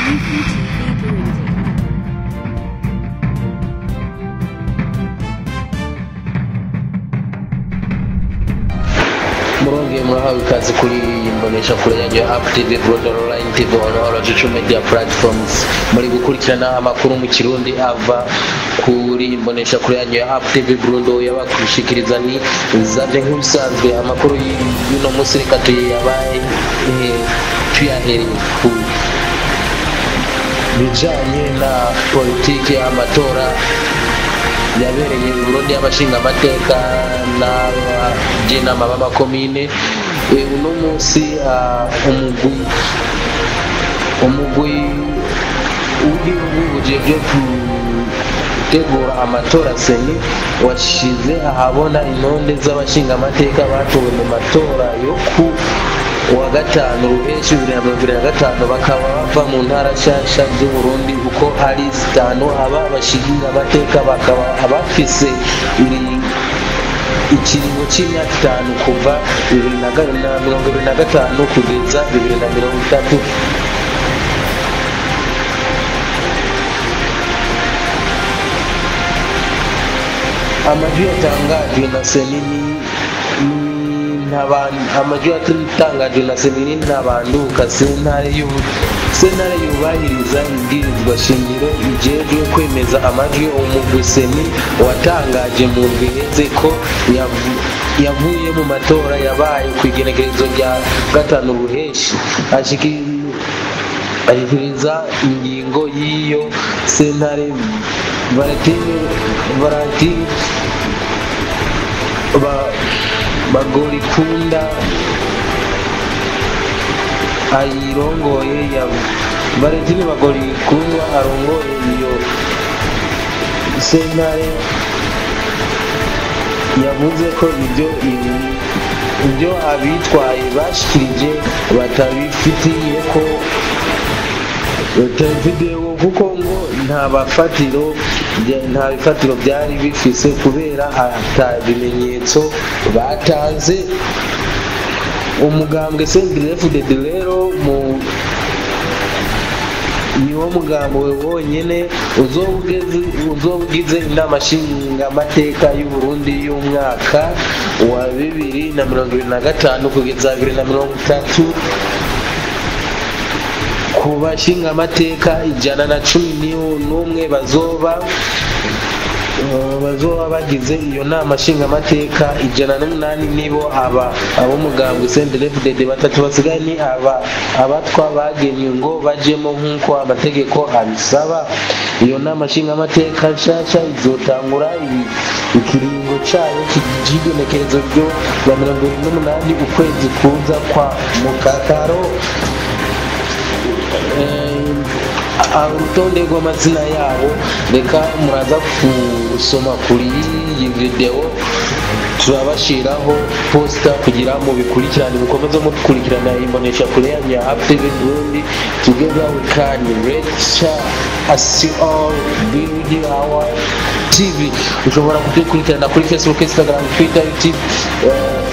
UPTV Burundi. Murongeye murahawe ikaze kuri iyi mboneshakure yanyu ya Up TV Burundi Online TV on all social media platforms. Muri gukurikirana amakuru mu Kirundi ava kuri imboneshakure yanyu ya Up TV Burundi, yabakushikiriza ni Zavye nk'ibisanzwe. Amakuru y'uno munsi reka tuyabahe tuyahereye ku bijanye na politiki, amatora yabereye i Burundi y'abashinga amateka n'abajenama b'amakomine. Uno munsi umugwi w'igihugu ujejwe gutegura amatora CENI washize ahabona intonde z'abashinga amateka batowe mu matora yo ku wa gatanu Ruheshi 2025, bakaba bava mu ntara nshasha z'Uburundi uko ari zitanu. Aba bashinga amateka bakaba abafise ikiringo c'imyaka 5 kuva 2025 kugeza 2030. Amajwi yatangajwe na CENI amajwi yatangajwe na CENI ntabanduka. Sentare yubahiriza ibwirizwa shingiro ijejwe kwemeza amajwi umugwi CENI watangaje mu ndwi iheze ko yavuye mu matora yabaye kw'igenekerezo rya gatanu Ruheshi, ashikiriza ingingo y'iyo sentare. Valentine Bagorikunda ayirongoye ya Valentine Bagorikunda arongoye iyo sentare yavuze ko ibyo abitwaye bashikirije batabifitiye ko kuko ngo nta bifatiro byari bifise kubera ata bimenyetso batanze. Umugambwe CNDD-FDD rero mu niwo mugambwe wonyene uzobugize inama nshingamateka y'u Burundi y'umwaka wa 2025 kugeza 2030. Ku bashingamateka 111 bazoba bagize iyo nama nshingamateka, 108 nibo aba ab'umugambwe CNDD-FDD, batatu basigaye ni aba abatwa bagenywe ngo bajemo nk'uko amategeko abisaba. Iyo nama nshingamateka nshasha izotangura ikiringo cayo c'igenekerezo ryo ya 28 ukwezi kuza kwa Mukakaro. Urutonde rw'amazina yabo reka muraza gusoma kuri iyi video, turabashiraho posta kugira mu bikurikirane mukomeze mukurikirana imbonesha kure yanyu ya Up TV Burundi. Together we can reach us all, build our TV. Ushobora kudukurikirana kuri Facebook, Instagram, Twitter, YouTube,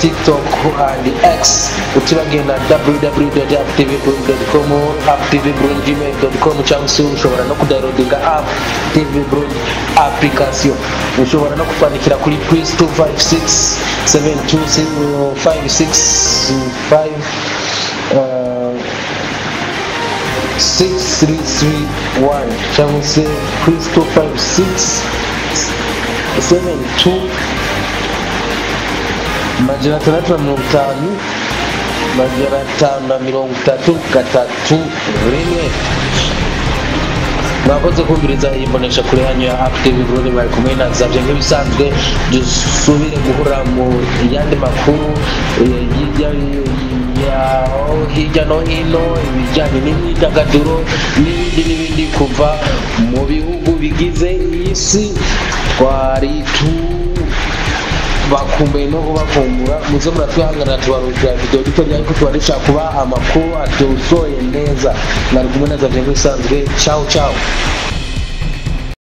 TikTok and X, utibagiwe na www.uptvburundi.com, uptvburundi.gmail.com, cyangwa se ushobora no kudownloadinga Up TV Burundi application. Ushobora no kutwandikira kuri plus 256 726 565 6331 cyangwa se plus 256 72 650 533 1. Mwakoze kumviriza iyi mbonesha kure yanyu ya Up TV Burundi, bari kumwe na Zavye nk'ibisanzwe. Dusubire guhura mu yandi makuru hirya no hino, ibijyanye n'imyidagaduro n'ibindi n'ibindi kuva mu bihugu bigize iyi si. Twari bakumbuye no kubakumbura, muze muratwihangana tubarukira video duto ariko tuba dushaka kubaha amakuru atosoye neza. Mwari kumwe na Zavye nk'ibisanzwe. Ciao ciao.